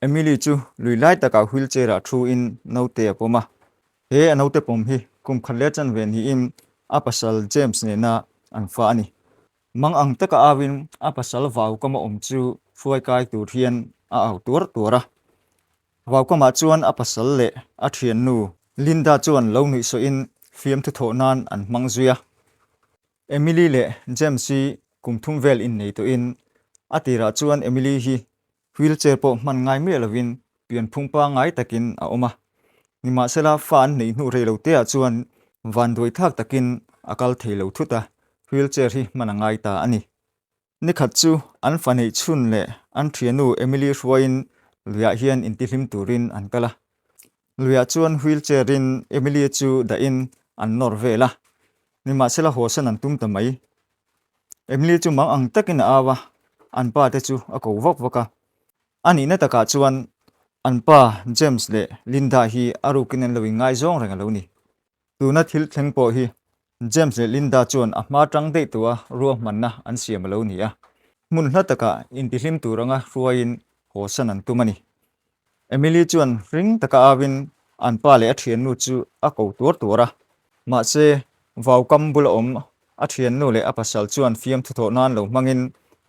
Emily chu lui lai takah wheelchair ah thu in naute a pawm a. He a naute pawm hi kum khat leh chanve niin a pasal James nena an fa a ni. Mang ang taka au in a pasal vaukama awm chu hruai kai tur hian a au tuar tuar a. Vaukamah chuan a pasal leh a thiannu Linda chuan lo nuihsawh in fiamthu thawh nan an hmang zui a. Emily leh James hi kum thum vel innei tawhin a tirah chuan Emily hi wheelchair pawh hman ngai miah lovin pianphung pangngai takin a awm a. Nimahsela fa an neih hnu rei lo teah chuan vanduai thlak takin a kal thei lo thut a, wheelchair hi hman a ngai ta a ni. Nikhat chu an fa neih chhun leh an thiannu Emily hruaiin luiah hian intihlim turin an kal a. Luiah chuan wheelchair in Emily chu dahin an nawr vel a, nimahsela hawsan an tum ta mai. Emily chu mang ang takin a au a, an pa te chu a ko vak vak a. A nihna takah chuan an pa James leh Linda hi a rukin an lo inngaizawng reng a lo ni. Tuna thil thleng pawh hi James leh Linda chuan a hma tang daih tawha ruahmanna an siam a lo ni a, hmun hla takah intihlim tur anga hruaiin hawsan an tum a ni. Emily chuan ring taka auin an pa leh a thiannu chu a ko tuar tuar a, mahse vaukam bula awm a thiannu leh a pasal chuan fiamthu thawh nan lo hmangin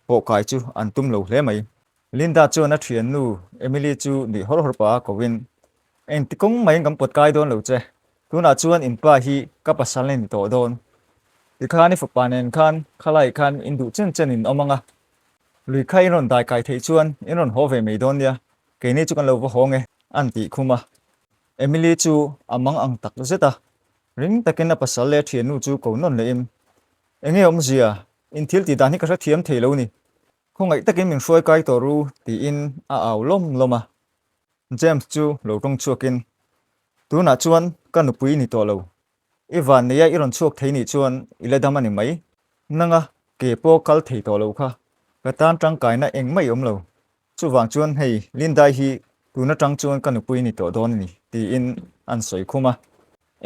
pawhkai chu an tum lo hle mai. Linda chuan a thiannu Emily chu nuih hawr hawr pah a koin, Engti kawng maiin kan pawt kai dawn lo che, tunah chuan in pa hi ka pasal a ni tawh dawn. Tikhan i fapa nen khan khalai khan in duh chen chen in awm ang a, lui kha in rawn dai kai theih chuan in rawn haw ve mai dawn nia, keini chu kan lo va hawng e, an tih khum a. Emily chu a mang ang tak zet a, ring takin a pasal leh a thiannu chu ko nawn lehin, Enge awmzia, in thil tih dan hi ka hrethiam thei lo ni, Khawngaih takin min hruai kai tawh ru tiin a au lawm lawm a. James chu lo tawng chhuakin, Tunah chuan ka nupui ni tawh lo. I van neia i rawn chhuak thei nih chuan i la dam a ni mai. Nanga ke pawh kal thei tawh lo kha ka tan tangkaina engmah i awm lo. Chuvang chuan hei Lindai hi tun atang chuan ka nupui ni tawh dawn a ni tiin an sawi khum a.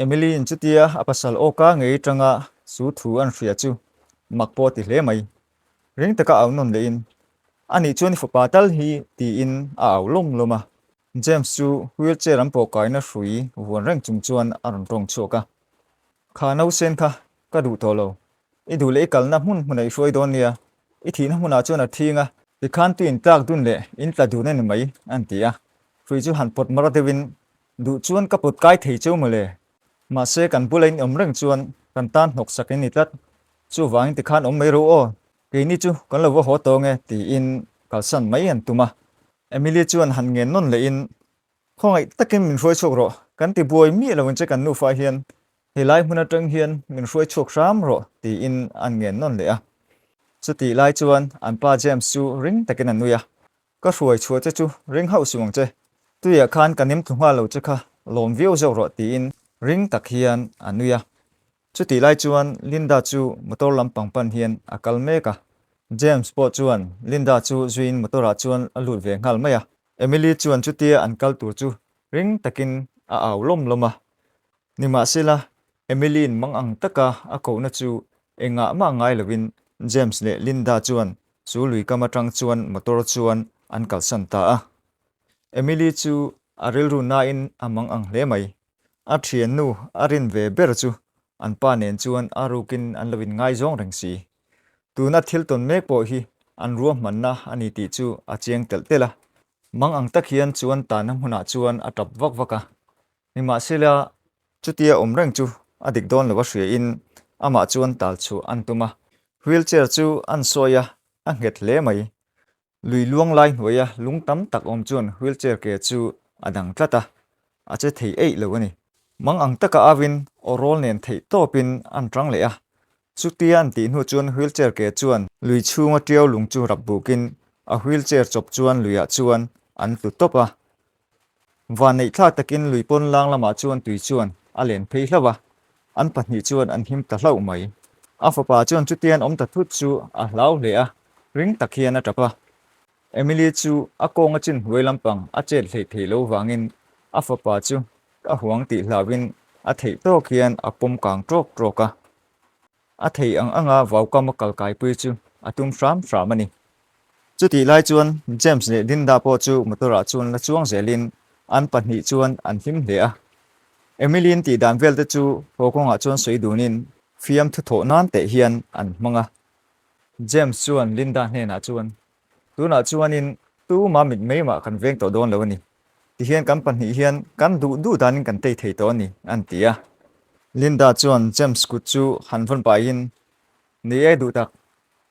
Emily-in chutia a pasal awka ngei tanga chu thu an hria chu mak pawh a ti hle mai. Ring taka au nawn lehin, A nih chuan i fapa tal hi tiin a au lawm lawm a. James chu wheelchair an pawh kaina hrui vuan reng chung chuan a rawn tawng chhuak a. Kha nausen kha ka duh tawh lo. I duh leh i kalna hmun hmunah i hruai dawn nia. I thihna hmunah chuan a thing a. Tikhan tu in tlak dun leh in tla dun a ni mai, an ti a. Hrui chu han pawt mar deuhin, Duh chuan ka pawt kai thei cheu mawle. Mahse kan bula in awm reng chuan kan tan hnawk sak in ni tlat. Chuvangin tikhan awm mai ro aw, keini chu kan lo va haw tawng e tiin kalsan mai an tum a. Emily chuan han ngen nawn lehin, Khawngaih takin min hruai chhuak rawh, kan ti buai miah lo ang che kan nufa hian, helai hmun atang hian min hruai chhuak hram rawh tiin an ngen nawn leh a. Chutih lai chuan an pa James chu ring takin a nui a, Ka hruai chhuah che chu ring hauh suh ang che, tuiah khan ka nem thlu nghal lo che kha lawm viau zawk rawh tiin ring tak hian a nui a. Chutih lai chuan Linda chu motor lampang pan hian a kal mek a, James pawh chuan Linda chu zuiin motor ah chuan a lut ve nghal mai a. Emily chuan chutia an kal tur chu ring takin a au lawm lawm a. Nimahsela, Emily-in mang ang taka a kohna chu engah mah ngai lovin James leh Linda chuan chu lui kam atang chuan motor chuan an kalsan ta a. Emily chu a rilru nain a mang ang hle mai. A thiannu a rin ve ber chu an pa nen chuan a rukin an lo inngaizawng reng si. Tuna thil tawn mek pawh hi an ruahmanna a ni tih chu a chiang telh telh a. Mang ang tak hian chuan tanna hmunah chuan a tap vak vak a. Nimahsela, chutia awm reng chu a dik dawn lo a hriain amah chuan tal chhuah an tum a. Wheelchair chu an sawi a, a nghet hle mai. Lui luang lai hnuaia lung tam tak awm chuan wheelchair ke chu a dang tlat a, a che thei eih lo a ni. Mang ang taka auin aw rawl nen theih tawpin an tang leh a. Chutia an tih hnu chuan wheelchair ke chuan lui chhunga tiau lung chu rap bukin a wheelchair chawp chuan luiah chuan an tlu tawp a. Vanneih thlak takin lui pawn lang lamah chuan tui chuan a len phei hlauh a, an pahnih chuan an him ta hlauh mai. A fapa chuan chutian awm ta thut chu a hlau hle a, ring tak hian a tap a. Emily chu a kawnga chin hnuai lampang a chet hleih theih lo vangin a fapa chu a huang tih hlauhin a theih tawk hian a pawm kang tawk tawk a. A theih ang anga vaukam a kal kaipui chu a tum hram hram a ni. Chutih lai chuan James leh Linda pawh chu motor ah chuan la chuang zelin an pahnih chuan an hlim hle a. Emily-in tih dan vel te chu haw kawngah chuan sawi dunin fiamthu thawh nan teh hian an hmang a. James chuan Linda hnenah chuan, Tunah chuanin tuma mit mai mah kan veng tawh dawn lo a ni. Tihian kan pahnih hian kan duh duh danin kan tei thei tawh a ni, an ti a. Linda chuan James kut chu han vawn pahin, Ni e duh tak,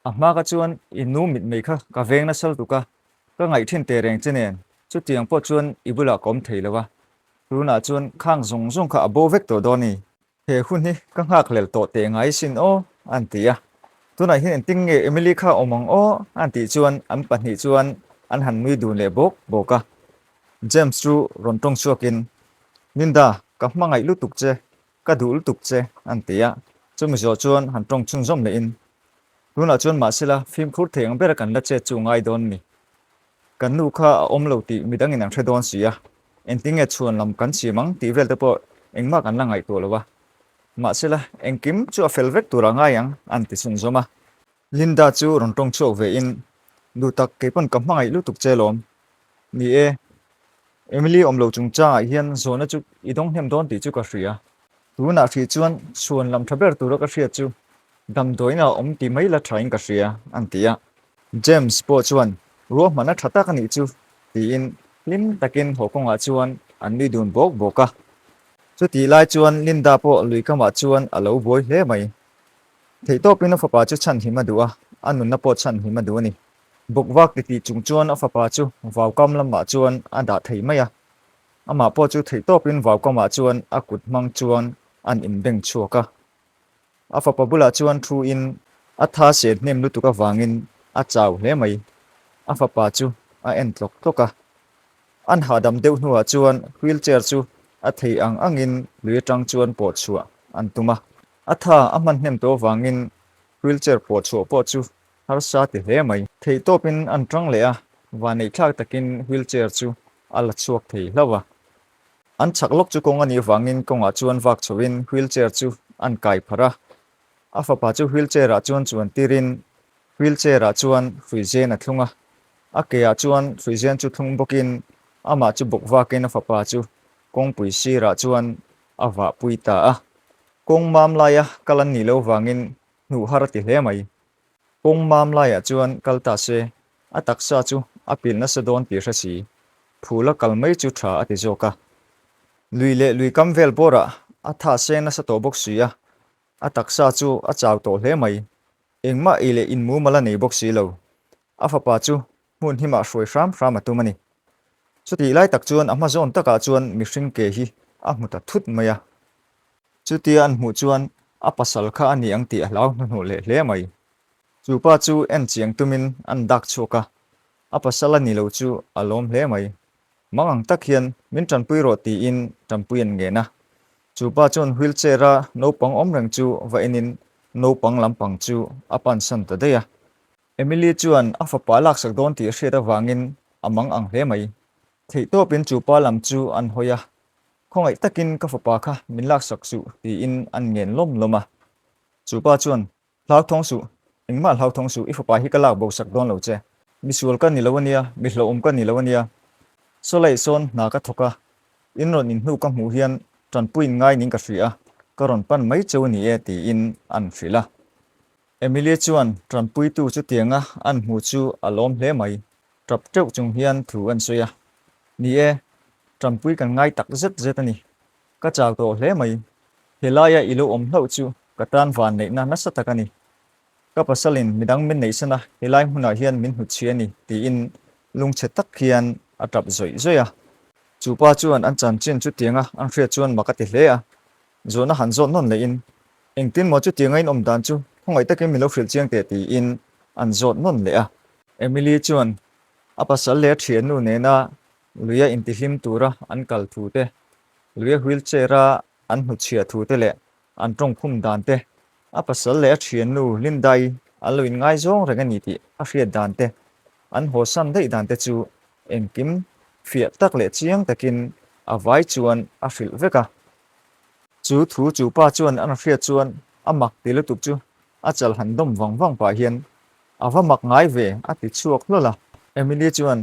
a hma kha chuan i nu mit mai kha ka veng nasa lutuk a, ka ngaih thin teh reng che nen, chutiang pawh chuan i bulah ka awm thei lo a, tunah chuan khang zawng zawng kha a bo vek tawh dawn a ni. He hun hi ka nghakhlel tawh teh ngai sin aw, an ti a. Tunah hian engtin nge Emily kha awm ang aw, an tih chuan an pahnih chuan an han nui dun leh bawk bawk a. James chu rawn tawng chhuakin, Linda, ka hmangaih lutuk che, ka duh lutuk che, an ti a. Chumi zawh chuan han tawng chhunzawm lehin, Tunah chuan mahsela fimkhur thei ang bera kan la chet chu ngai dawn ni. Kan nu kha a awm lo tih midangin an hre dawn si a, engtinge chhuan lam kan siam ang tih vel te pawh engmah kan la ngaihtuah lo a. Mahsela, engkim chu a fel vek tur a ngai ang, an ti chhunzawm a. Linda chu rawn tawng chhuak ve in, Duh tak, kei pawn ka hmangaih lutuk che lawm. Ni e, Emily awm lo chungchangah hian zawhna chu i dawng hnem dawn tih chu ka hria. Tunah hrih chuan chhuan lam tha ber tura ka hriat chu damdawiin a awm tih mai la thain ka hria, an ti a. James pawh chuan ruahmanna tha tak a nih chu tiin hlim takin haw kawngah chuan an nui dun bawk bawk a. Chutih lai chuan Linda pawh lui kamah chuan a lo buai hle mai. Theihtawpin a fapa chu chhanhim a duh a, a nunna pawh chhanhim a duh a ni. Bawkvak titih chung chuan a fapa chu vaukam lamah chuan a dah thei mai a. Amah pawh chu theihtawpin vaukamah chuan a kut hmang chuan an inbeng chhuak a. A fapa bulah chuan thu in a tha set hnem lutuk avangin a chau hle mai. A fapa chu a en tlawk tlawk a. An hahdam deuh hnuah chuan wheelchair chu a thei ang angin lui atang chuan pawh chhuah an tum a. A tha a hman hnem tawh avangin wheelchair pawh chhuah pawh chu harsa ti hle mai. Theihtawpin an tang leh a, vaneihthlak takin wheelchair chu a la chhuak thei hlauh a. An chhak lawk chu kawng a nih vangin kawngah chuan vak chhoin wheelchair chu an kai pharh a. A fapa chu wheelchair ah chuan chuan tirin wheelchair ah chuan hruizen a thlung a. A ke ah chuan hruizen chu thlung bawkin amah chu bawk vakin a fapa chu kawngpui sirah chuan a vahpui ta a. Kawng mam laia kal an nih loh vangin hnuh har a ti hle mai. Kawng mam laiah chuan kal ta se, a taksa chu a pilh nasa dawn tih hre si. Phula kal mai chu tha a ti zawk a. Lui leh lui kam vel bawrah a tha seng nasa tawh bawk si a, a taksa chu a chau tawh hle mai. Engmah ei leh in mumal a nei bawk si lo. A fapa chu hmun himah hruai hram hram a tum a ni. Chutih lai tak chuan a hma zawn takah chuan mihring ke hi a hmu ta thut mai a. Chutia an hmuh chuan a pasal kha a ni ang tih a hlau hnuhnawh leh hle mai. Chu pa chu en chiang tumin an dak chhuak a, a pasal a ni lo chu a lawm hle mai. Mang ang tak hian min tanpui rawh tiin tanpui an ngen a. Chu pa chuan wheelchair a naupang awm reng chu va enin naupang lampang chu a pansan ta daih a. Emily chuan a fapa a laksak dawn tih a hriat avangin a mang ang hle mai. Theihtawpin chu pa lam chu an hawi a, Khawngaih takin ka fapa kha min laksak suh tiin an ngen lawm lawm a. Chu pa chuan, Hlauthawng suh, engmah hlauthawng suh, i fapa hi ka lak bo sak dawn lo che. Misual ka ni lo ania, mi hlauhawm ka ni lo ania. Sawlaih sawn hna ka thawk a, in rawn inhnu ka hmuh hian tanpuiin ngai ning ka hria a, ka rawn pan mai cheu ni e tiin an hrilh a. Emily chuan tanpuitu chutianga an hmuh chu a lawm hle mai. Tap teuh chung hian thu an sawi a, Ni e, tanpui kan ngai tak zet zet a ni. Ka chau tawh hle mai. Helaia i lo awm hlauh chu ka tan van neihna nasa tak a ni. Ka pasalin midang min neihsan a, helai hmunah hian min hnutchhi a ni, tiin lungchhe tak hian a tap zawih zawih a. Chu pa chuan an chanchin chutianga an hriat chuan mak a ti hle a, zawhna han zawt nawn lehin, Engtin maw chutianga in awm dan chu khawngaih takin min lo hrilh chiang teh tiin an zawt nawn leh a. Emily chuan a pasal leh a thiannu nena luia intihlim tura an kal thu te, luia wheelchair a an hnutchhiah thu te leh an tawngkhum dan te, a pasal leh a thiannu Linda-i an lo inngaizawng reng a ni tih a hriat dan te, an hawsan daih dan te chu engkim fiah tak leh chiang takin a vai chuan a hrilh vek a. Chu thu chu pa chuan an hriat chuan a mak ti lutuk chu a chal han dawm vang vang pah hian. A va mak ngai ve, a ti chhuak hlawl a. Emily chuan,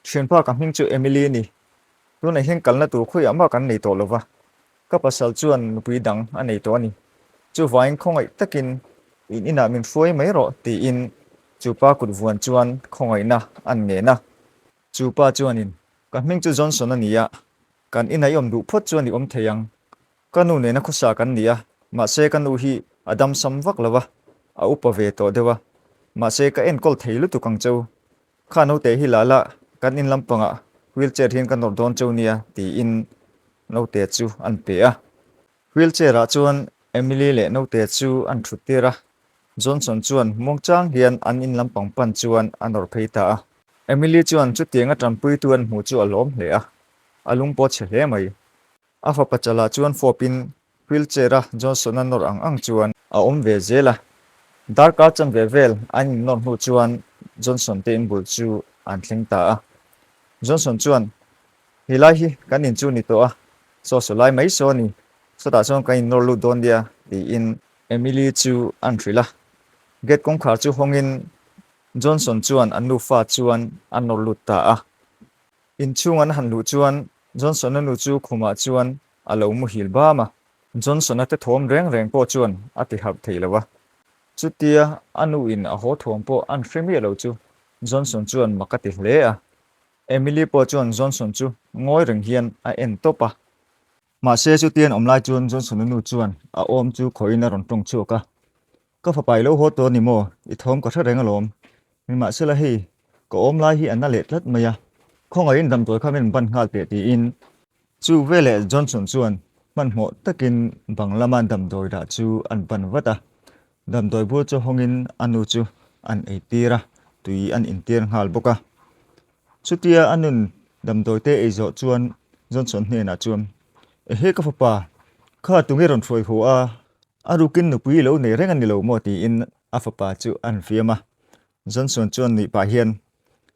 Thianpa ka hming chu Emily a ni. Tunah hian kalna tur khawiah mah kan nei tawh lo va. Ka pasal chuan nupui dang a nei tawh a ni. Chuvangin khawngaih takin in inah min hruai mai rawh tiin chu pa kut vuan chuan khawngaihna an ngen a. Chu pa chuanin, Ka hming chu Johnson a ni a, kan inah i awm duh phawt chuan i awm thei ang. Ka nu nena khawsa kan ni a, mahse ka nu hi a damsam vak lo a, a upa ve tawh deuh a. Mahse ka enkawl thei lutuk ang cheu. Kha naute hi la la, kan in lampangah wheelchair hian ka nawr dawn cheu nia tiin naute chu an pe a. Wheelchair ah chuan Emily leh naute chu an thut tir a, Johnson chuan muangchang hian an in lampang pan chuan a nawr phei ta a. Emily chuan chutianga tanpuitu an hmuh chu a lawm hle a, a lung pawh chhe hle mai. A fapa chalah chuan fawpin Wheelchair-a Johnson-a nawr ang ang chuan a awm ve zel a. Darkar chanve vel an innawr hnu chuan Johnson te inbul chu an thleng ta a. Johnson chuan, He lai hi kan in chu ni tawh a, saw saw lai mai saw a ni, sawtah chuan kan innawr lut dawn nia, tiin Emily chu an hrilh a. Gate kawngkhar chu hawngin Johnson chuan an nufa chuan a nawr lut ta a. Inchhung an han luh chuan Johnson-a nu chu khumah chuan a lo muhil bam a. Johnson-a te thawm reng reng pawh chuan a ti harh thei lo a. Chutia a nu in a haw thawm pawh an hre miah lo chu Johnson chuan mak a ti hle a. Emily pawh chuan Johnson chu ngawi reng hian a en tawp a. Mahse chutian awm lai chuan Johnson-a nu chuan a awm chu khawihin a rawn tawng chhuak a. Ka fapa i lo haw tawh a ni maw? I thawm ka hre reng alawm. Nimahsela hei, ka awm lai hi a na leh tlat mai a, khawngaihin damdawi kha min ban nghal teh tiin. Chu veleh Johnson chuan hmanhmawh takin bang lama damdawi dah chu an ban vat a, damdawi bur chu hawngin a nu chu an eitir a, tui an intir nghal bawk a. Chutia a nun damdawi te ei zawh chuan Johnson hnenah chuan, Ehe ka fapa, kha tunge rawn hruai haw a? A rukin nupui i lo nei reng a ni lo maw? tiin a fapa chu a han fiam a. Johnson chuan nuih pah hian,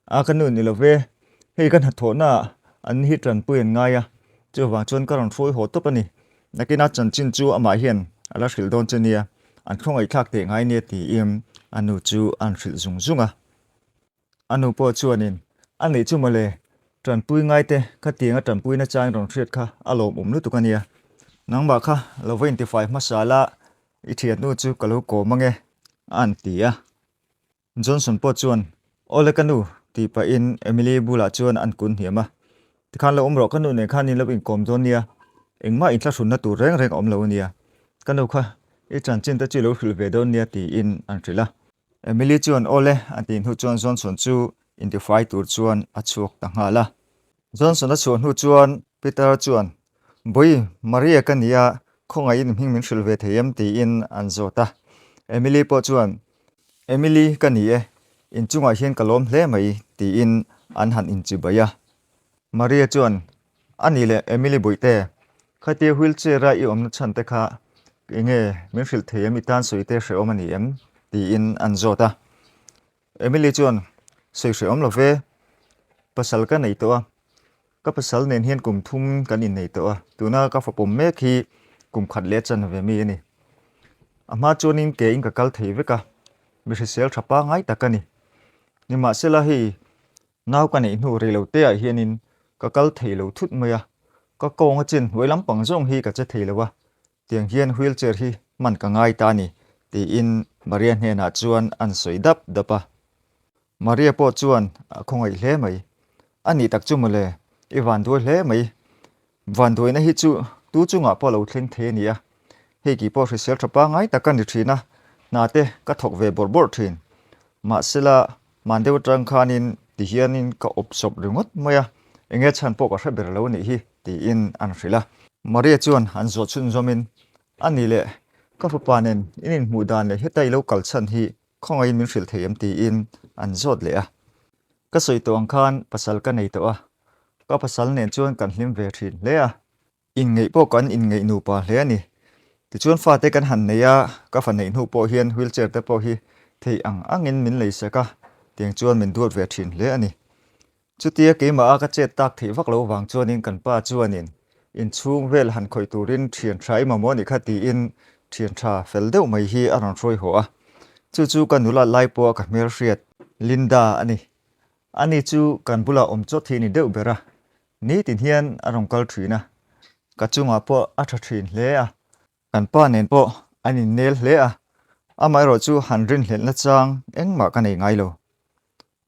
A ka nu ni lo ve, hei ka hnathawhnaah an hi tanpui an ngai a, chuvang chuan ka rawn hruai haw tawp a ni. Nakina chanchin chu amah hian a la hrilh dawn che nia, an khawngaihthlak teh ngai nia tiin a nu chu a han hrilh zung zung a. A nu pawh chuanin, A nih chu mawle, tanpui ngaite khatianga tanpuina chang rawn hriat kha a lawmawm lutuk a nia. Nangmah kha lo va intifai hmasa la, i thiannu chu ka lo kawm ange, a han ti a. Johnson pawh chuan, Awle ka nu, tih pahin Emily bulah chuan an kun hniam a. Tikhan lo awm rawh, ka nu nen khan in lo inkawm dawn nia, engmah inthlahrunna tur reng reng a awm lo a nia. Ka nu kha i chanchin te chu i lo hrilh ve dawn nia, tiin an hrilh a. Emily chuan awle a tih hnu chuan Johnson chu intifai tur chuan a chhuak ta nghal a. Johnson a chhuah hnu chuan Peter chuan, Bawi, Maria ka nia, khawngaihin hming min hrilh ve thei em? tiin an zawt a. Emily pawh chuan, Emily ka ni e, inchungah hian ka lawm hle mai, tiin an han inchibai a. Maria chuan, A nih leh Emily Bawihte, khatia wheelchair a i awmna chhan te kha enge min hrilh thei em i tan sawi te hrehawm a ni em? tiin an zawt a. Emily chuan, Sawi hrehawm lo ve, pasal ka nei tawh a, ka pasal nen hian kum thum kan innei tawh a, tuna ka fapawm mek hi kum khat leh chan ve mi a ni. A hma chuanin ke in ka kal thei vek a, mi hrisel tha pangngai tak a ni. Nimahsela hei Nau ka neih hnu rei lo te ah hianin ka kal thei lo thut mai a, ka kawng a chin hnuai lampang zawng hi ka che thei lo a, tiang hian wheelchair hi hman ka ngai ta a ni, tiin Maria hnenah chuan an sawi dap dap a. Maria pawh chuan a khawngaih hle mai. A nih tak chu mawle, i vanduai hle mai. Vanduaina hi chu tu chungah pawh lo thleng thei a ni a, hei kih pawh hrisel tha pangngai tak a ni thin a, hna te ka thawk ve bawrh bawrh thin. Mahsela, man deuh atang khanin ti hianin ka awp sawp ringawt mai a, enge chhan pawh ka hre ber lo nih hi, tiin an hrilh a. Maria chuan an zawh chhunzawmin, A nih leh, ka fapa nen in inhmuh dan leh heta i lo kal chhan hi Khawngaihin min hrilh thei em tiin an zawt leh a. Ka sawi tawh ang khan pasal ka nei tawh a, ka pasal nen chuan kan hlim ve thin hle a. Inngeih pawh kan inngeih nupa hle a ni. Tichuan fate kan han nei a, ka fa neih hnu pawh hian wheelchair te pawh hi theih ang angin min lei sek a, tiang chuan min duat ve thin hle a ni. Chutia keimah a ka chet tak theih vak lo vang chuanin kan pa chuanin inchhung vel han khawih turin thian tha i mamawh a nih kha tiin thian tha fel deuh mai hi a rawn hruai haw a. Chu chu ka nula lai pawha ka hmelhriat Linda a ni. Ani chu kan bulah awm chawt hi a ni deuh ber a, nitin hian a rawn kal thin a, ka chungah pawh a tha thin hle a. Kan pa nen pawh an innel hle a, amaherawh chu han rinhlelhna chang engmah ka nei ngai lo.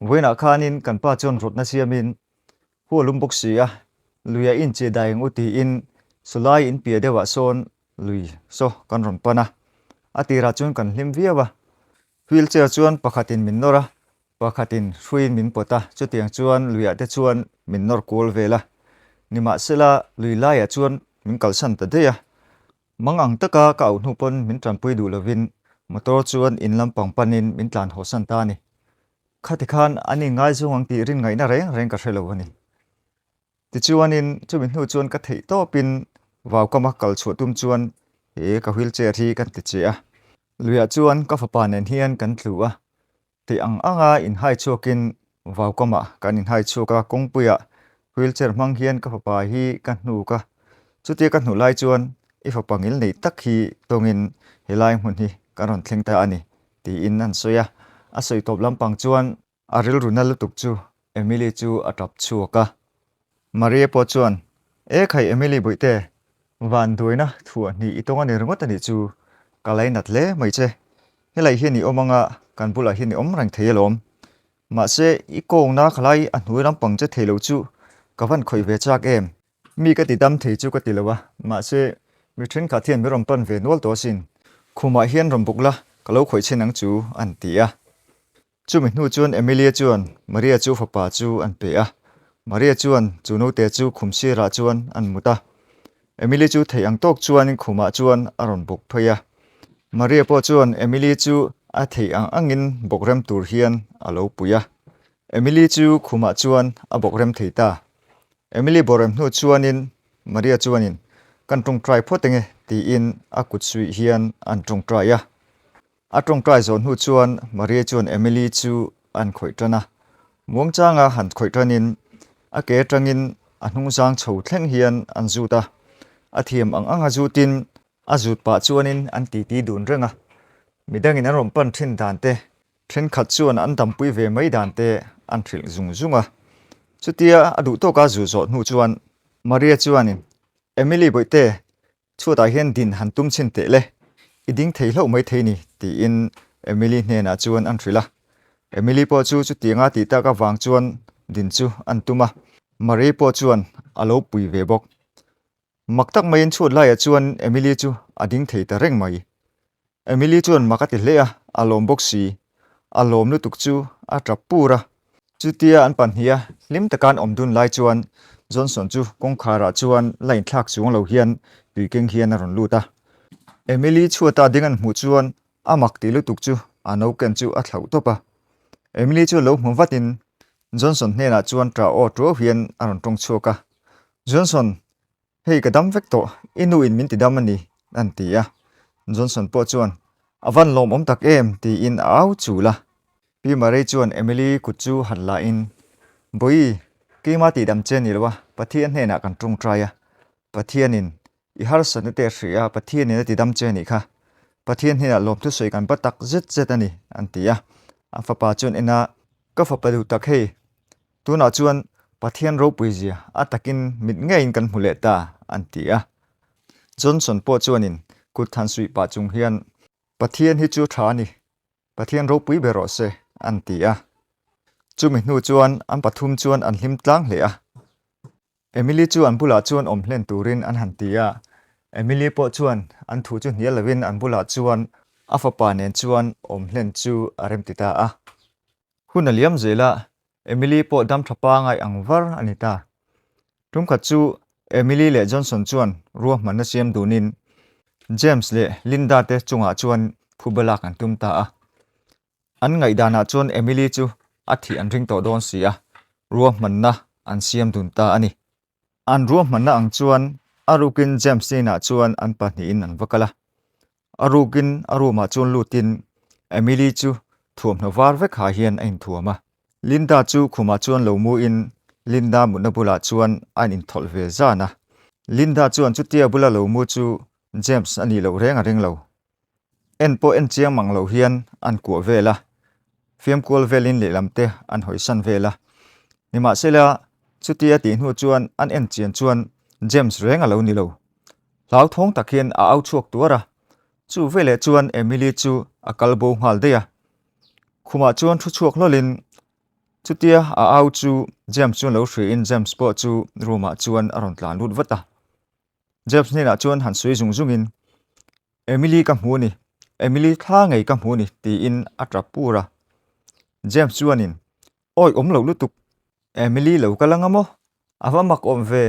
Vawiinah khanin kan pa chuan rawtna siamin hu a lum bawk si a, luiah incheh dai ang u tiin sawlai in piah deuhah sawn lui saw kan rawn pan a, a tirah chuan kan hlim viau a. Wheelchair chuan pakhatin min nawr a, pakhatin hruiin min pawt a, chutiang chuan luiah te chuan min nawr kual vel a. Nimahsela lui laiah chuan min kalsan ta daih a, mang ang taka ka auh hnu pawn min tanpui duh lovin motor chuan in lampang panin min tlan hawsan ta a ni. Khati khan an inngaizawng ang tih rin ngaihna reng reng ka hre lo a ni. Tichuanin chumi hnu chuan ka theih tawpin vaukama kal chhuah tum chuan he ka wheelchair hi kan ti che a. Luiah chuan ka fapa nen hian kan tlu a, theih ang anga inhai chhuakin vaukamah kan inhai chhuak a, kawngpuiah wheelchair hmang hian ka fapa hi ka hnuk a. Chutia ka hnuh lai chuan i fapa ngil nei tak hi tawngin helai hmun hi kan rawn thleng ta a ni tiin an sawi a. A sawi tawp lampang chuan A rilru na lutuk chu Emily chu a tap chhuak a. Maria pawh chuan, E khai Emily Bawihte, van duaina thuah hnih i tawng a ni ringawt a nih chu, ka lainat hle mai che. Helai hian i awm anga kan bulah hian i awm reng thei alawm. Mahse, i kawngna khalai a hnuai lampang che thei lo chu ka van khawih ve chak em? Mi ka ti dam thei chu ka ti lo a, mahse mi thenkhat hian min rawn pan ve nual tawh asin. Khumah hian rawn buk la, ka lo khawih chhin ang chu, an ti a. Chumi hnu chuan Emilia chuan Maria chu fapa chu an pe a, Maria chuan chu naute chu khum sirah chuan an mut a. Emily chu theih ang tawk chuanin khumah chuan a rawn bawk phei a. Maria pawh chuan Emily chu a theih ang angin bawk rem tur hian a lo pui a. Emily chu khumah chuan a bawk rem thei ta. Emily bawk rem hnu chuanin Maria chuanin, Kan tawngtai phawt enge tiin a kut suih hian an tawngtai a. A tawngtai zawh hnu chuan Maria chuan Emily chu an khawih tan a. Muangchanga han khawih tanin a ke atangin a hnungzang chho thleng hian an zut a. A thiam ang anga zutin a zut pah chuanin an titi dun reng a. Midangin an rawn pan thin dan te, thenkhat chuan an dampui ve mai dan te an hrilh zung zung a. Chutia a duh tawka zu zawh hnu chuan Maria chuanin, Emily Bawihte, Chhuatah hian din han tum chhin teh le, i ding thei hlauh mai thei ni, tiin Emily hnenah chuan an hrilh a. Emily pawh chu chutianga tih tak avang chuan din chu an tum a, Marie pawh chuan a lo pui ve bawk. Mak tak maiin chhuat laiah chuan Emily chu a ding thei ta reng mai. Emily chuan mak a ti hle a, a lawm bawk si. A lawm lutuk chu a tap pur a. Chutia an pahnih a hlim taka an awm dun lai chuan Johnson chu kawngkharah chuan la inthlak chuang lo hian tui keng hian a rawn lut a. Emily chhuata ding an hmuh chuan a mak tih lutuk chu a no ken chu a thlauh tawp a. Emily chu lo hmu vatin Johnson hnenah chuan ṭah aw ṭuau hian a rawn ṭawng chhuak a. Johnson, Hei ka dam vek tawh, i nu in min ti dam a ni, an ti a. Johnson pawh chuan, A van lawmawm tak em, tiin a au chul a. Pi Marie chuan Emily kut chu han la in, Bawi, keima tihdam che ni lo a, Pathian hnenah kan tawngtai a. Pathianin i harsatna te a hria a, Pathianin a tidam che nih kha. Pathian hnenah lawmthu sawi kan va tak zet zet a ni, an ti a. A fapa chuan en a, Ka fapa duh tak hei, Tunah chuan Pathian ropui zia a takin mit ngeiin kan hmu leh ta, an ti a. Johnson pawh chuanin kut than suih pah chung hian, Pathian hi chu tha a ni, Pathian ropui ber rawh se, an ti a. Chumi hnu chuan an pathum chuan an hlim tlang hle a. Emily chu an bulah chuan awm hlen turin an han ti a. Emily pawh chuan an thu chu hnial lovin an bulah chuan a fapa nen chuan awm hlen chu a remti ta a. Hun a liam zel a, Emily pawh dam tha pangai ang var a ni ta. Tumkhat chu Emily leh Johnson chuan ruahmanna siam dunin James leh Linda te chungah chuan phuba lak an tum ta a. An ngaihdanah chuan Emily chu a thih an ring tawh dawn si a, ruahmanna an siam dun ta a ni. An ruahmanna ang chuan a rukin James hnenah chuan an pahnihin an va kal a. A rukin a room ah chuan lutin Emily chu thuamhnaw var vek ha hian a inthuam a. Linda chu khumah chuan lo muin Linda mutna bulah chuan a inthawlh ve zan a. Linda chuan chutia bula lo mu chu James a nih loh reng a ring lo. En pawh en chiang mang lo hian an kuah vel a, fiamkual velin lehlam te an hawisan vel a. Nimahsela, chutia tih hnu chuan an en chian chuan James reng a lo ni lo. Hlauthawng tak hian a au chhuak tuar a, chu veleh chuan Emily chu a kal bo nghal daih a. Khumah chuan thu chhuak hlawlin chutia a au chu James chuan lo hriain James pawh chu room ah chuan a rawn tlan lut vat a. James hnenah chuan han sawi zung zungin, Emily ka hmu a ni, Emily thla ngei ka hmu a ni tiin a tap pur a. James chuanin, Awi awm lo lutuk, Emily lo kal anga maw? A va mak awm ve,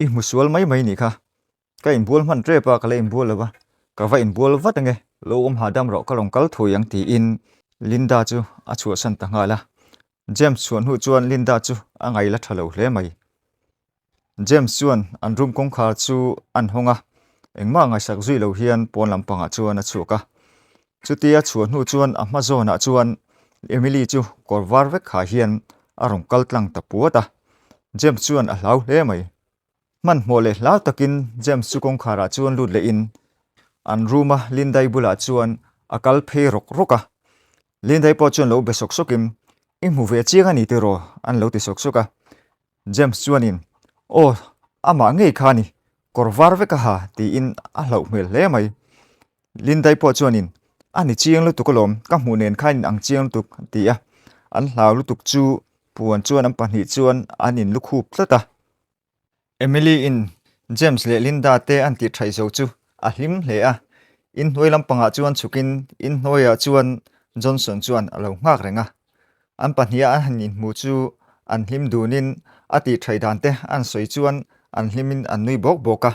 i hmu sual mai mai nih kha. Ka inbual hman tep a, ka la inbual lo va, ka va inbual vat ange, lo awm hahdam rawh ka rawn kal thui ang tiin Linda chu a chhuahsan ta nghal a. James chhuah hnu chuan Linda chu a ngaih la tha lo hle mai. James chuan an room kawngkhar chu an hawng a, engmah ngaihsak zui lo hian pawn lampangah chuan a chhuak a. Chutia chhuah hnu chuan a hma zawnah chuan Emily chu kawr var vek ha hian a rawn kal tlang ta puat a. James chuan a hlau hle mai. Hmanhmawh leh hlau takin James chu kawngkharah chuan lut lehin an room a Lindai bulah chuan a kal phei rawk rawk a. Lindai pawh chuan lo be sawk sawkin, I hmu ve chiang a ni tiraw? an lo ti sawk sawk a. James chuanin, Aw, amah ngei kha a ni, kawr var vek a ha, tiin a hlauh hmel hle mai. Lindai pawh chuanin, A ni chiang lutuk alawm, ka hmuh nen kha in ang chiang lutuk, a ti a. An hlau lutuk chu puan chuan an pahnih chuan an inlukhup tlat a. Emily in James leh Linda te an tih thaih zo chu a hlim hle a, inhnuai lampangah chuan chhukin inhnuaiah chuan Johnson chuan a lo nghak reng a. An pahniha an han inhmu chu an hlim dunin a tih thaih dan te an sawi chuan an hlimin an nui bawk bawk a.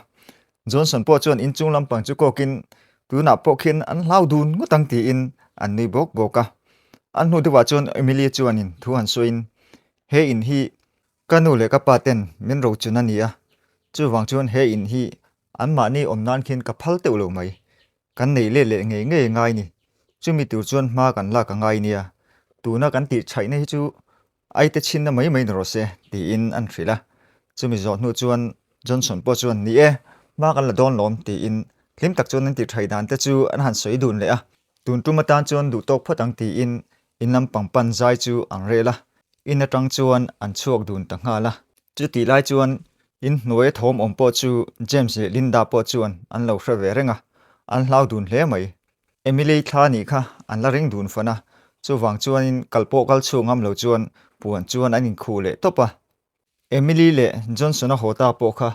Johnson pawh chuan inchung lampang chu kawkin tunah pawh khian an hlau dun ngawt ang tiin an nui bawk bawk a. An hnu deuhah chuan Emily chuanin thu han sawiin he in hi Ka nu leh ka pa ten min rochun a ni a, chuvang chuan he in hi anmahni awm nan khian ka phal teuh lo mai. Kan neih let leh ngei ngei ngai ni. Chumi tur chuan hma kan lak a ngai nia. Tuna kan tih chhaihna hi chu aite chhinna mai mai ni rawh se, tiin an hrilh a. Chumi zawh hnu chuan Johnson pawh chuan, Ni e, hma kan la dawn lawm, tiin hlim tak chuan an tih chhaih dan te chu an han sawi dun leh a. Tun tum atan chuan duh tawk phawt ang tiin In lampang pan zai chu an rel a, in atang chuan an chhuak dun ta nghal a. Chutih lai chuan in hnuaia thawm awm pawh chu James leh Linda pawh chuan an lo hre ve reng a, an hlau dun hle mai. Emily thla nih kha an la ring dun fan a, chuvang chuanin kal pawh kal chhuak ngam lo chuan puan chuan an inkhuh leh tawp a. Emily leh Johnson-a haw ta pawh kha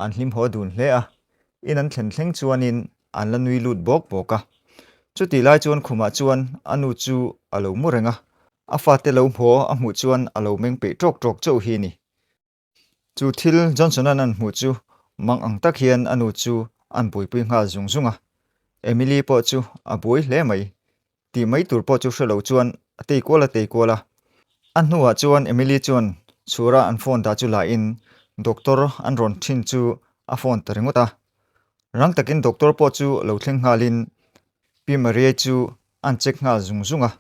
an hlim haw dun hle a, in an thlen thleng chuanin an la nui lut bawk bawk a. Chutih lai chuan khumah chuan a nu chu a lo mu reng a, a fate lo hmaw a hmuh chuan a lo meng peih tawk tawk chauh hi a ni. Chu thil Johnson-a'n an hmuh chu mang ang tak hian a nu chu an buaipui nghal zung zung a, Emily pawh chu a buai hle mai. Tih mai tur pawh chu hre lo chuan a tei kual a tei kual a. A hnuah chuan Emily chuan chhura an phone dah chu la in doctor an rawn thin chu a phone ta ringawt a. Rang takin doctor pawh chu lo thleng nghal in Pi Maria chu an check nghal zung zung a.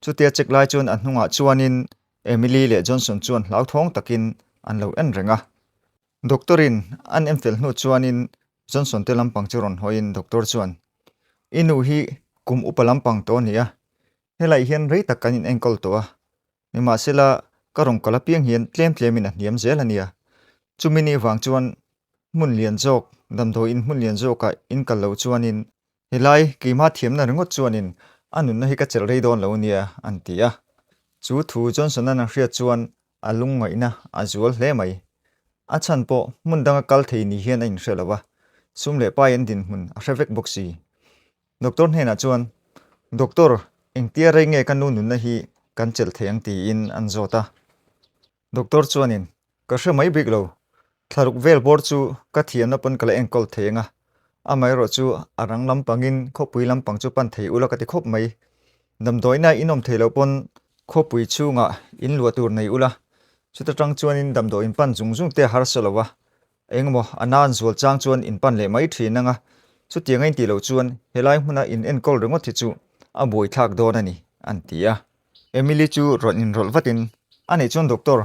Chutia check lai chuan a hnungah chuanin Emily leh Johnson chuan hlauthawng takin an lo en reng a. Doctor in an en fel hnu chuanin Johnson te lampang chu rawn hawiin doctor chuan, I nu hi kum upa lampang tawh a ni a, helaiah hian rei tak kan in enkawl tawh a, nimahsela ka rawn kal apiang hian tlem tlemin a hniam zel a nia. Chumi ni vang chuan hmun lian zawk, damdawiin hmun lian zawkah in kal loh chuanin Helai keimah thiamna ringawt chuanin a nunna hi ka chelh rei dawn lo nia, an ti a. Chu thu Johnson-a'n a hriat chuan a lungngaihna a zual hle mai. A chhan pawh hmun danga kal thei ni hian a inhre lo a, sum leh pai an dinhmun a hre vek bawk si. Doctor hnenah chuan, Doctor, engtia rei nge ka nu nunna hi kan chelh thei ang tiin an zawt a. Doctor chuanin, Ka hre mai bik lo. Thlaruk vel bawr chu ka thiamna pawn ka la enkawl thei ang a. Amaherawh chu a rang lampangin khawpui lampang chu pan thei ula ka ti khawp mai. Damdawiina in awm thei loh pawn khawpui chhungah in luah tur nei ula. Chuta tang chuanin damdawi in pan zung zung te a harsa lo a. Engemaw a nan zual chang chuan in pan leh mai thin ang a. Chutiang a intih loh chuan helai hmuna in enkawl ringawt hi chu a buaithlak dawn a ni, an ti a. Emily chu rawn inrawlh vatin, A nih chuan doctor,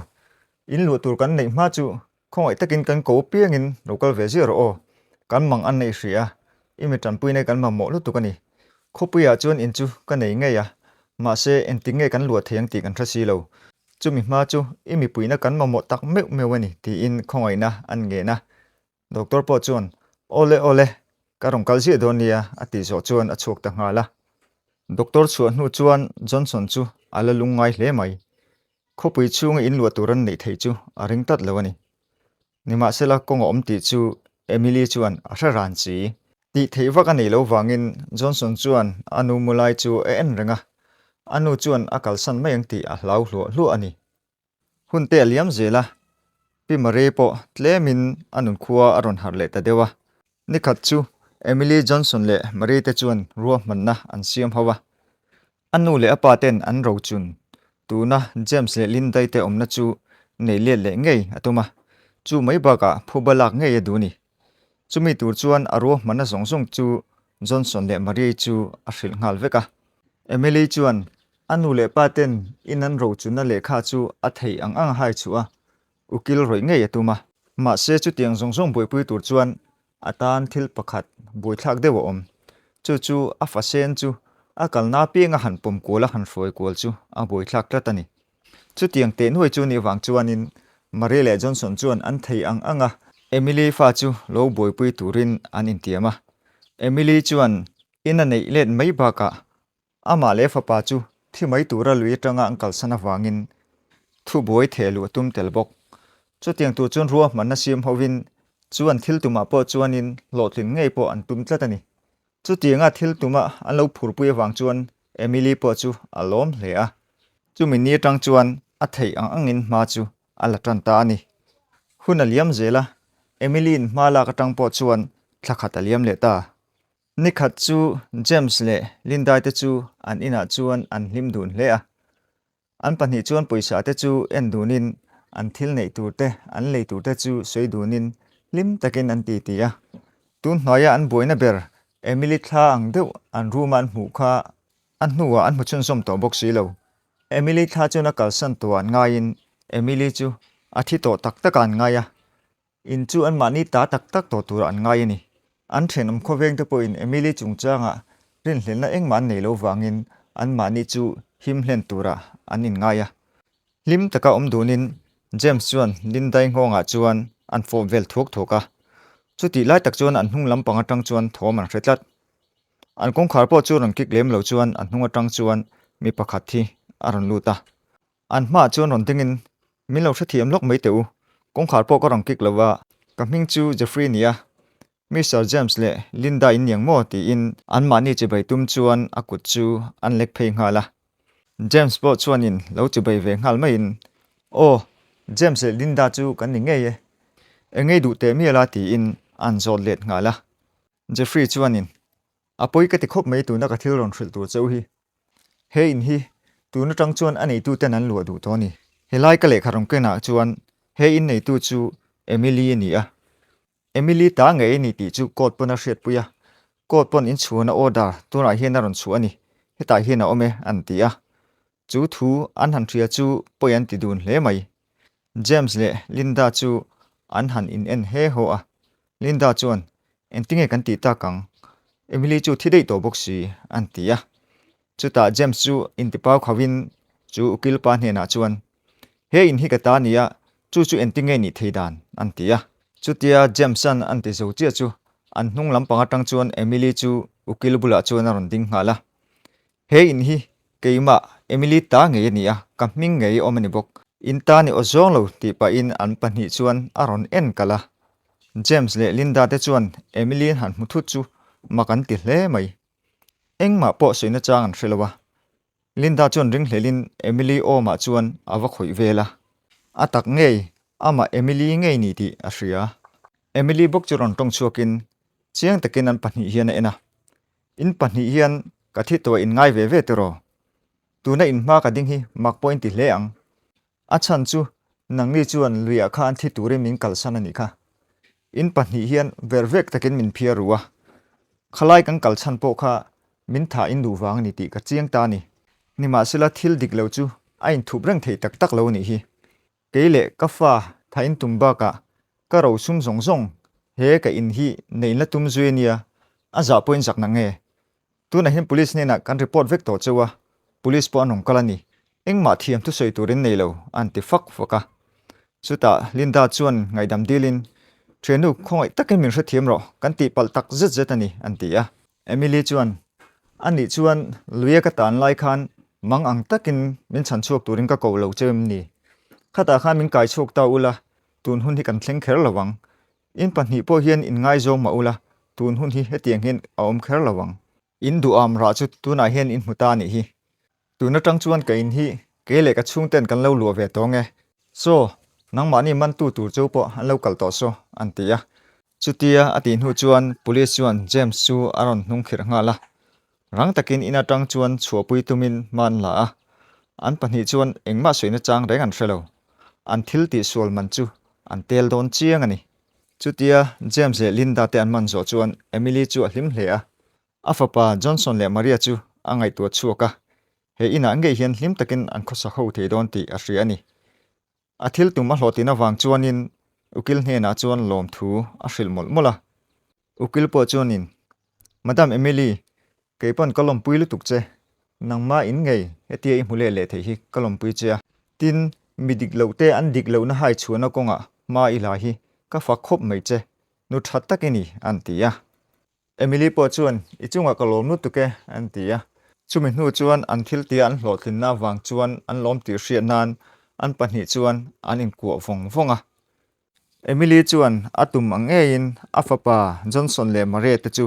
in luah tur kan neih hma chu khawngaih takin kan ko piangin lo kal ve ziah rawh aw, kan mang an neih hrih a, i mi tanpuina hi kan mamawh lutuk a ni. Khawpuiah chuan in chu ka nei ngei a, mahse engtik nge kan luah thei ang tih kan hre si lo. Chumi hma chu i mipuina kan mamawh tak meuh meuh a ni tiin khawngaihna an ngen a. Doctor pawh chuan, Awle awle, ka rawn kal ziah dawn nia a tih zawh chuan a chhuak ta nghal a. Doctor chhuah hnu chuan Johnson chu a la lungngai hle mai. Khawpui chhunga in luah tur an neih theih chu a ring tlat lo a ni. Nimahsela kawng a awm tih chu Emily chuan a hre ran si. Tih theih vak a neih loh vangin Johnson chuan a nu mu lai chu a en reng a, a nu chuan a kalsan mai ang tih a hlau hluah hluah a ni. Hun te a liam zel a, Pi Marie pawh tlemin a nunkhua a rawn harh leh ta deuh a. Nikhat chu Emily Johnson leh Marie te chuan ruahmanna an siam ho a. A nu leh a pa ten an rochun tuna James leh Linda-i te awmna chu nei let leh ngei a tum a, chu mai bakah phuba lak ngei a duh ni. Chumi tur chuan a ruahmanna zawng zawng chu Johnson leh Marie chu a hrilh nghal vek a. Emily chuan a nu leh pa ten in an rochunna lehkha chu a theih ang ang a hai chhuah a, ukil rawih ngei a tum a. Mahse chutiang zawng zawng buaipui tur chuan a tan thil pakhat buaithlak deuh a awm. Chu chu a fa sen chu a kalna apianga han pawm kual a han hruai kual chu a buaithlak tlat a ni. Chutiang teh nuai chu nih vang chuanin Marie leh Johnson chuan an thei ang ang a, Emily fa chu lo buaipui turin an intiam a. Emily chuan in a neih let mai bakah Amah leh fapa chu thi mai tura lui atanga an kalsan avangin thubuai theh luh a tum tel bawk. Chutiang tur chuan ruahmanna siam hovin chuan thil tumah pawh chuanin hlawhtlin ngei pawh an tum tlat a ni. Chutianga thil tuma an lo phurpui avang chuan Emily pawh chu a lawm hle a. Chumi ni atang chuan a theih ang angin hma chu a la tan ta a ni. Hun a liam zel a, Emily-in hma lak atang pawh chuan thla khat a liam leh ta. Nikhat chu James leh Lindai te chu an inah chuan an hlim dun hle a. An pahnih chuan pawisa te chu en dunin an thil neih tur te, an lei tur te chu sawi dunin hlim takin an titi a. Tun hnuaia an buaina ber Emily thla ang deuh an room a an hmuh kha a hnuah an hmu chhunzawm tawh bawk si lo. Emily thla chuan a kalsan tawh an ngaiin Emily chu a thi tawh tak takah an ngai a. In chu anmahni ta tak tak tawh turah an ngai a ni. An thenawm khawveng te pawhin Emily chungchangah rinhlelhna engmah an nei lo vangin anmahni chu him hlen turah an inngai a. Hlim taka awm dunin James chuan Lindai nghawngah chuan an fawp vel thuak thuak a. Chutih lai tak chuan an hnung lampang atang chuan thawm an hre tlat. An kawngkhar pawh chu rawn kik lem lo chuan an hnung atang chuan mi pakhat hi a rawn lut a. An hmaah chuan rawn dingin, Min lo hrethiam lawk mai teh u, kawngkhar pawh ka rawn kik lo va, ka hming chu Jeffrey nia, Mister James leh Linda in niang maw? tiin anmahni chibai tum chuan a kut chu an lek phei nghal a. James pawh chuanin lo chibai ve nghal maiin, Aw, James leh Linda chu kan ni ngei e, engei duh teh mial a tiin an zawt let nghal a. Jeffrey chuanin, A pawi ka ti khawp mai tuna ka thil rawn hrilh tur cheu hi. He in hi tun atang chuan a neitu ten an luah duh tawh a ni. Helai ka lehkha rawn kenah chuan he in neitu chu Emily a ni a. Emily ta ngei a ni tih chu court pawn a hriatpui a. Court pawn inchhuahna order tunah hian a rawn chhuah a ni. Hetah hian a awm e an ti a. Chu thu an han hria chu pawi an ti dun hle mai. James leh Linda chu an han in en he haw a. Linda chuan, Engtinge kan tih tak ang? Emily chu thi daih tawh bawk si, an ti a. Chutah James chu intipau khauhin chu ukil pa hnenah chuan, He in hi ka ta nia, chu chu engtinge nih thei dan? an ti a. Chutia James-a'n an ti zo chiah chu an hnung lampang atang chuan Emily chu ukil bulah chuan a rawn ding nghal a. He in hi keimah Emily ta ngei a ni a, ka hming ngei awm a ni bawk. In ta ni aw zawng lo tih pahin an pahnih chuan a rawn en kalh a. James leh Linda te chuan Emily han hmu thut chu mak an ti hle mai. Engmah pawh sawina chang an hre lo a. Linda chuan ringhlelin Emily awmah chuan a va khawih vel a. A tak ngei, amah Emily ngei ni tih a hria. Emily bawk chu rawn tawng chhuakin chiang takin an pahnih hian a en a. In pahnih hian ka thi tawh in ngai ve ve tiraw? Tuna in hma ka ding hi mak pawh in ti hle ang. A chhan chu nangni chuan luiah khan thi turin min kalsan a nih kha. In pahnih hian ver vek takin min phiar ru a. Khalai kan kal chhan pawh kha min thah in duh vang a ni tih ka chiang ta a ni. Nimahsela thil dik lo chu a inthup reng thei tak tak lo a nih hi. Kei leh ka fa thain tum bakah ka rosum zawng zawng he ka in hi neihna tum zui a nia, a zah pawhin zak na nge? Tunah hian police hnenah kan report vek tawh cheu a, police pawh an rawn kal a ni. Engmah thiam thusawi turin nei lo, an ti fak fak a. Chutah Linda chuan ngaihdam dilin, Thiannu, khawngaih takin min hrethiam rawh, kan tihpalh tak zet zet a ni, an ti a. Emily chuan, Anih chuan luia ka tan lai khan mang ang takin min chhan chhuak turin ka ko lo che em ni? Khatah khan min kai chhuak ta ula, tun hun hi kan thleng kher lo ang. In pahnih pawh hian in ngaizawng mah ula, tun hun hi hetiang hian a awm kher lo ang. In duham rah chu tunah hian in hmu ta a nih hi. Tun atang chuan ka in hi kei leh ka chhungten kan lo luah ve tawng e. Saw, nangmahni mantu tur chu pawh an lo kal tawh saw, an ti a. Chutia a tih hnu chuan Police chuan James chu a rawn hnung khirh nghal a. Rang takin in atang chuan chhuahpui tumin hma an la a. An pahnih chuan engmah sawina chang reng an hre lo. An thil tihsual man chu an tel dawn chiang a ni. Chutia James leh Linda te an man zawh chuan Emily chu a hlim hle a. A fapa Johnson leh Maria chu a ngaihtuah chhuak a, he inah ngei hian hlim takin an khawsak ho thei dawn tih a hria a ni. A thil tum a hlawhtin avang chuanin ukil hnenah chuan lawmthu a hrilh mawlh mawlh a. Ukil pawh chuanin, Madam Emily, kei pawn ka lawmpui lutuk che. Nangmah in ngei hetia i hmu leh leh theih hi ka lawmpui che a. Tin, mi dik loh te an dik lohna hai chhuahna kawngah hma i la hi ka fak khawp mai che. Nu tha tak i ni, an ti a. Emily pawh chuan, I chungah ka lawm lutuk e, an ti a. Chumi hnu chuan an thil tia an hlawhtlinna avang chuan an lawm tih hriat nan an pahnih chuan an inkuah vawng vawng a. Emily chuan a tum ang ngeiin a fapa Johnson leh Maria te chu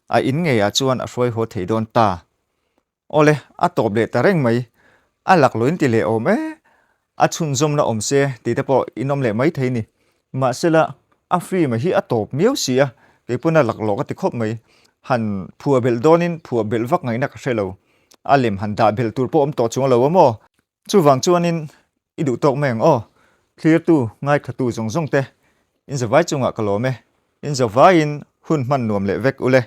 a in ngeiah chuan a hruai haw thei dawn ta. Awle, a tawp leh ta reng mai. A lak lo in ti leh awm e. A chhunzawmna awm se tih te pawh in awm leh mai thei ni. Mahsela, a film hi a tawp miau si a, kei pawn a lak lo ka ti khawp mai. Han phuah belh dawnin phuah belh vak ngaihna ka hre lo. A lem han dah belh tur pawh awm tawh chuang lo a maw? Chuvang chuanin i duh tawk mai ang aw. Thlirtu, ngaithatu zawng zawng te, in zavai chungah ka lawm e. In zavaiin hun hman nuam leh vek ule.